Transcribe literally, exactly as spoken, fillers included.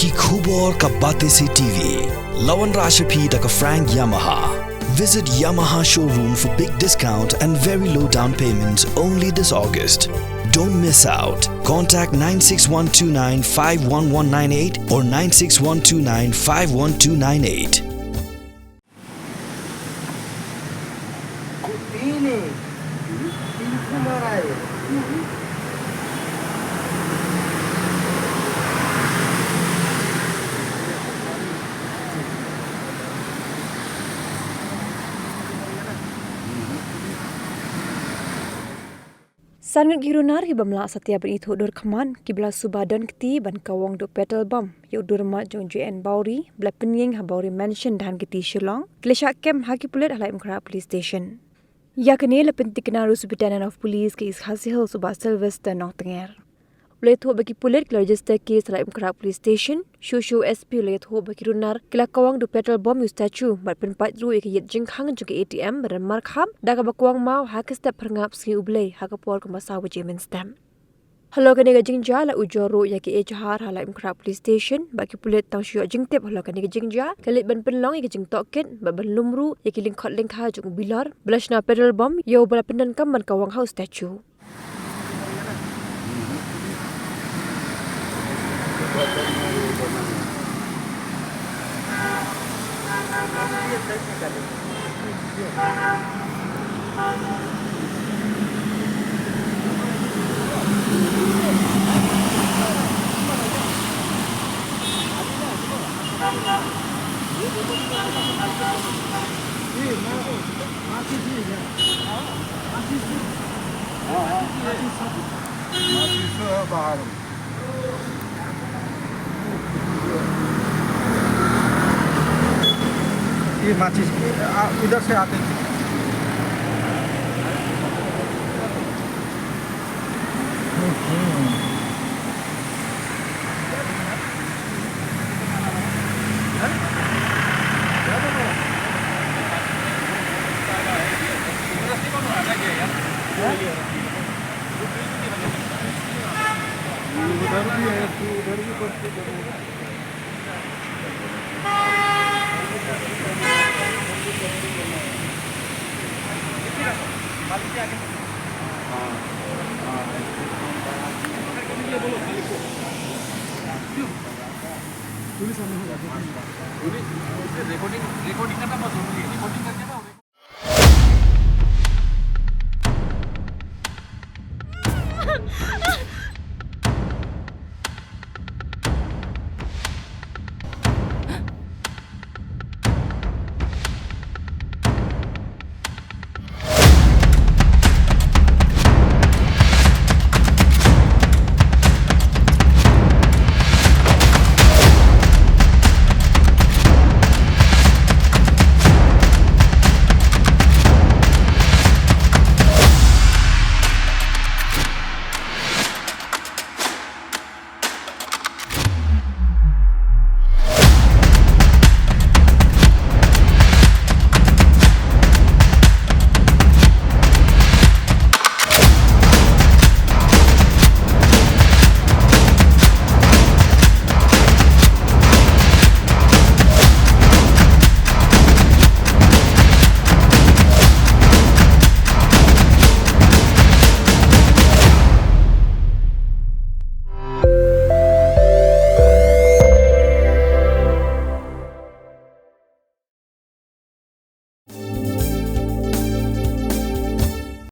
Ki khubor ka Batesi T V. La wanrah sha phi da ka Frank Yamaha. Visit Yamaha showroom for big discount and very low down payment only this August. Don't miss out. Contact nine six one two nine five one one nine eight or nine six one two nine five one two nine eight. San ngut ki runar kiba mlak satia ban ithuh dur khmat kiba la suba don kti ban kawang da u petrol bomb ïa u dur mat jong u J N Bawri ba la pynïeng ha Bawri Mansion, Dhankheti, Shillong, ki la shah kem ha ki pulit ha Laitumkhrah Police Station. Ïa kane la pynthikna da u Superintendent of Police ka East Khasi Hills, u Bah Sylvester Nongtnger. U la ïathuh ba ki pulit ki la register case ha Laitumkhrah Police Station. Shuh shuh u S P u la ïathuh ba ki runar ki la kawang da u petrol bomb ïa u statue bad pynpait ruh ïa ka ïit jingkhang jong ka A T M ba don markhap da kaba kawang maw ha ka step phyrngap Sngi U Blei ha ka por kumba saw baje mynstep. Halor kane ka jingjia la ujor ruh ïa ki ejahar ha Laitumkhrah Police Station bad ki pulit tang shu ïoh jingtip halor kane ka jingjia ki la leit ban pynlong ïa ka jingtohkit bad ban lum ruh ïa ki lyngkhot lyngkha jong u bilor ba la shna petrol bomb ïa uba la pyndonkam ban kawang ha u statue. माचिस है बाहर में। ये माचिस, आ, उधर से आते थे। पुलिस आने वाला है। पुलिस, रिकॉर्डिंग, रिकॉर्डिंग करना बहुत जरूरी है। रिकॉर्डिंग करके ना